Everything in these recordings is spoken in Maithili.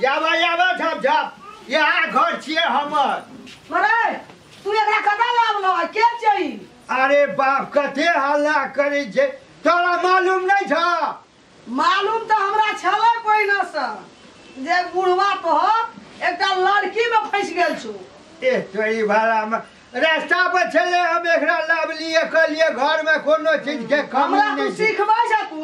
यावा यावा झाप झाप यहाँ घर छिए हमर। मरे तू एकरा कता लावलो के छै? अरे बाप कते हल्ला करै छै तोरा मालूम नहीं छ? मालूम तो हमरा छलै पहिने से जे बुढ़वा तोहर एकटा लड़की में फंस गेल छु। ए तोरी भाड़ा में रास्ता पर छले हम एकरा लावलिए कहलिए घर में कोनो चीज के कमी हमरा तू नहीं छै। सिखबै छ तू?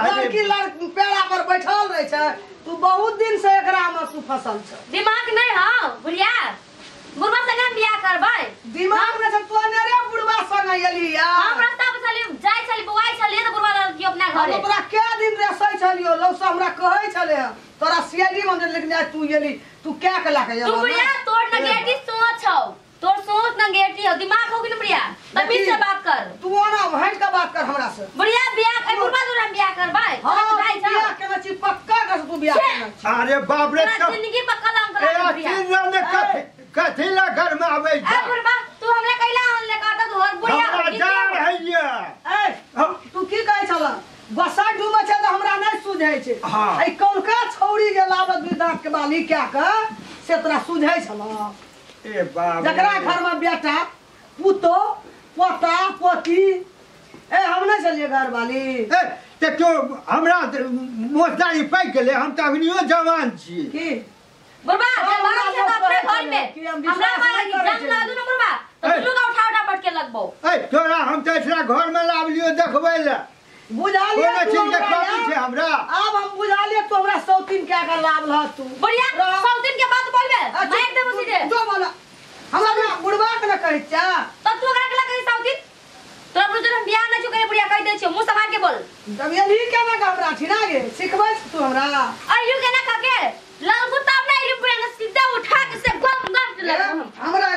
लड़की लड़की पेड़ा पर बैठल रहे छै तू बहुत दिन से एकरा में तू फसल छ। दिमाग नहीं हां बुढ़िया बुढ़वा संग हम बियाह करबै। दिमाग में से तू अनेरे बुढ़वा संग एली आ। हम रास्ता पर छली जाय छली बौआई छली त बुढ़वा लड़की अपना हम घरे। तोरा के दिन रेसै छलियो लौ से हमरा कहै छले तोरा सीआईडी में लेकिन आज तू एली तू क्या के लाके तू बुढ़िया तोर नगेटी सोच छौ तोर सोच नगेटी हो दिमाग हो कि न बुढ़िया तमीज से बात कर। तू ओना हट के बात कर हमरा से। बुढ़िया बियाह कर बुढ़वा जोर हम बियाह करबै। हां जाय छ बियाह केने छी पक्का कर तू बियाह केने छी। अरे बाप रे तोरा जिंदगी पर कलंक लागल बुढ़िया। कथी ला घर में आबै ए बुढ़वा तू हमरा कैला आनले कहत तोहर बुढ़िया हमरा जा रहैया। ए तू की कहै छला बसा डूबै छै त हमरा नहीं सुझै छै। हां ए कौनका छौड़ी जे लाबत दुई दांत के बाली क्या के से तोरा सुझै छला? ए बाप जकरा घर में बेटा पुतो पोता पोती ए हम नहीं चलिए घर वाली। ए ते तो हमरा मोसदारी पाइ गेलै हम त अखनियो जवान छी। की बुढ़वा जवान छै त अपने घर में हमरा मारे जंग ला दू न बुढ़वा त दुनू का उठा उठा पटके लगबो। ए तोरा हम त एकरा घर में लावलियो देखबै ले बुझा लिया कोनो चीज के कमी छै हमरा। अब हम बुझा लिया तू हमरा सौतीन के के लाभ ल तू। बुढ़िया सौतीन के बात बोलबे मार देबो सीधे। जो बोला हमरा बुढ़वा के न कहै छ त तू ओकरा के कहै सौतीन तोरा बुझ हम बियाह न चुके बुढ़िया कह दै छियो मुंह संभाल के बोल। जब एली के ना हमरा छिना गे सिखबै तू हमरा। अरे you के ना खा के लाल कुत्ता अपना इलु बुढ़िया ने सीधा उठा के से गम गम के लगबो हम। हमरा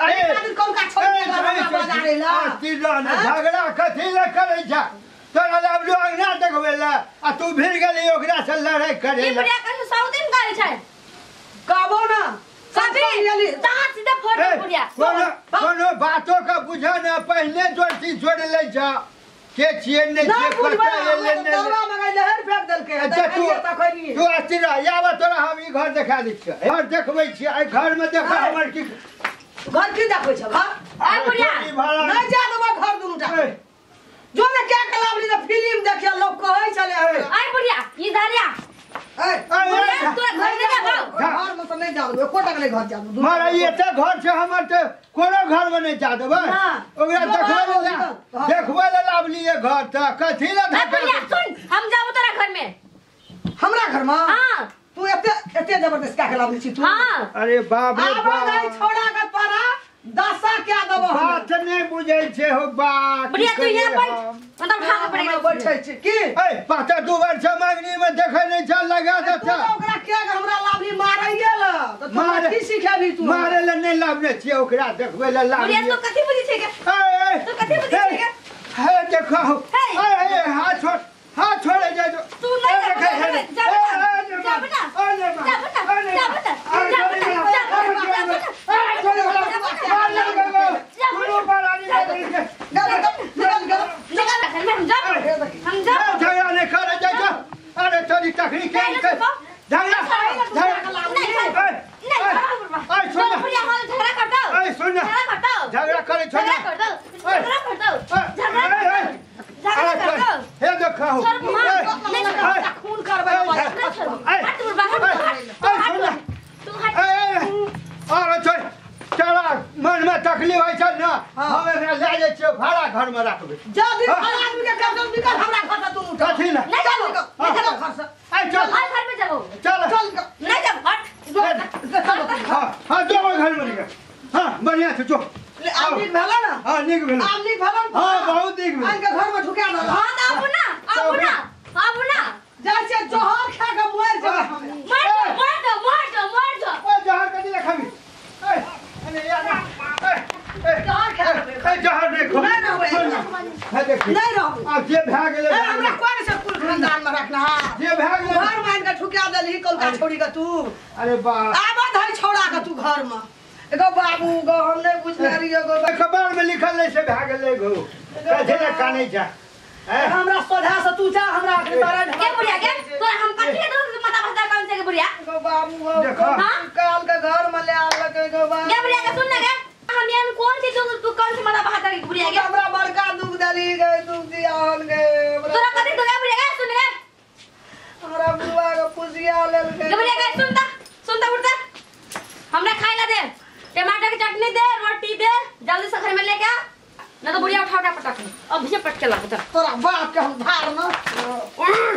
अरे कौन का छोड़ के हमरा बाजार ला झगड़ा कथी ले करै छ? तोरा लावलो अंगना देखबै ले आ तू भिड़ गेली ओकरा से लड़ाई करे ई ले। बुढ़िया कहू सौतीन कहै छै कहबो ना कभी दांत सीधा फोड़ दे बुढ़िया। कोनो कोनो बातो के बुझा ना पहले जोड़ती जोड़ ले जा के छिए नहीं ना छिए बुझबै कतऽ एलै हमरा नहि दौरा मंगाई लहर फेंक देलकै अच्छा तू तखनी तू अस्थिर रह आब तोरा हम ई घर देखा दै छियै घर देखबै छियै एहि घर में देख हमर की घर की देखबै छ घर। ए बुढ़िया नहीं जा देबो घर दुनू टा जो ने क्या कलावली त फिल्म देखिया लोग कहै छले। ए बुढ़िया ई धरिया ए बुढ़िया तोरा घर में जाबो घर में त नहीं जा देबो एको टका नहीं घर जा देबो। मारा ई एते घर छै हमर त कोनो घर में नहीं जा देबै ओकरा देखबै ले देखबै ले लावलिए घर त कथी ले ए बुढ़िया सुन हम जाबो तोरा घर में। हमरा घर में? हां तू एते एते जबरदस्ती का के लावली छी तू? हां। अरे बाप रे आब बाप नहीं छोड़ा के तोरा दशा क्या देबो हम। बात नहीं बुझै छै हो बा बुढ़िया तू यहाँ बैठ मतलब उठा के पड़ेगा बैठै छी की? ए पाता दू बार छै मांगनी में देखै नहीं छ लगा तू देता त ओकरा के हमरा लावली मारैये ल त तू मारे- की सिखेबी तू? मारे ले नहीं लावने छियै ओकरा देखबै ले बुढ़िया लावलिए। तू कथी बुझै छै के? ए तू कथी बुझै छै के? हे देखो हे। ए ए हाथ छोड़ हाथ छोड़े जा जो तू नहीं ए, जाबो देखै, ना, हे, जाबो ना, ए, जाबो ना, ए, जाबो ना, ए, जाबो ना, ए, जाबो ना, ए, जाबो ना, ए, जाबो छोड़े ना, वाला, जाबो ना, मार लगो, जाबो कोनो ना, बारानी जाबो नहीं ना, के। निकल निकल निकल निकल घर में हम जाबो हम जाबो। झगड़ा नहीं करे जा जा। अरे तोरी तकरी के नहीं, नहीं, झगड़ा नहीं, झगड़ा नहीं, ए, नहीं, बुढ़वा। ए, सुन ना। बुढ़िया हाल झगड़ा कर दो। ए, सुन ना। झगड़ा कर दो। झगड़ा करे छोड़ झगड़ा कर दो। झगड़ा कर दो। झगड़ा ए, कर ए, दो। झगड़ा कर दो। हे देखो छोड़ मार। नहीं छोड़। ए, खून करबै ए, नहीं छोड़। ए, हट बुढ़वा, हट, ए, हट, ए, हट, सुन ना। तू हट। ए, ए, अरे छोड़ चला मन में तकलीफ होइ छै ना हम एकरा लए जाइ छियै भाड़ा घर में राखबै। जा दिन हर आदमी के कम निकल हमरा घर से तू उठ। कथी ले? नहीं जाबो। निकल निकल घर से। ए चल हर घर में जाबो। चल चल निकल। नहीं जाबो, हट। चल हां हां जो घर में निकल। हां बढ़िया छै जो। ले आब नीक भेला ना? हां नीक भेल। आब नीक भेला ना? हां बहुत नीक भेल। आन के घर में ढुका दल। हाँ तो आबू ना, आबू ना, आबू ना। जाइ छै जहर खा के मर जेबै हमरा। मार दो, मार दो, मार दो, मार दो। ए जहर कथी ले खाबी? ए अरे यार ए ए जहर खा लेबै। ए जहर नहीं खो। नहीं रहबै। हे देखी नहीं रहबै। आब जे भए गेलै ए हमरा कोन से कुल खानदान में रखना है? जे भए गेलै घर में आन के ठुका देलही कौनका छोड़ी के तू? अरे बा आबद है छोड़ा के तू घर में। एगो बाबू गो हम नहीं बुझने रहियो गो। अखबार में लिखल नहीं से भए गेलै गो। कथी ले कानै छै? हमरा सोझा से तू जा हमरा अखनी तोरा के बुढ़िया के तोरा हम कथी के दो माता भाता कौन से के बुढ़िया गो बाबू गो काल के घर में ले आल के गो बाबू के बुढ़िया के सुन ना के हम यान कौन सी तू कौन सी माता भाता के बुढ़िया के हमरा बड़का दुख दली गए दुख दिया हन गए तोरा कथी दो बुढ़िया के सुन गे हमरा बुढ़वा के पुसिया लेल के बुढ़िया के सुनता सुनता उठता हमरा खाए ला दे टमाटर की चटनी दे रोटी दे जल्दी से घर में लेके आ ना तो बुढ़िया उठा उठा पटक अब भी पटके ला चल तोरा बाप के हम धार न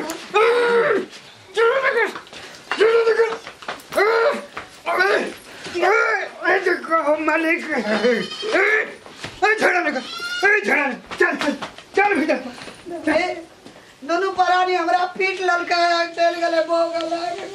मालिक चल चल भीतर दोनों परानी हमरा पीट ललका चल गेले भोग लगे।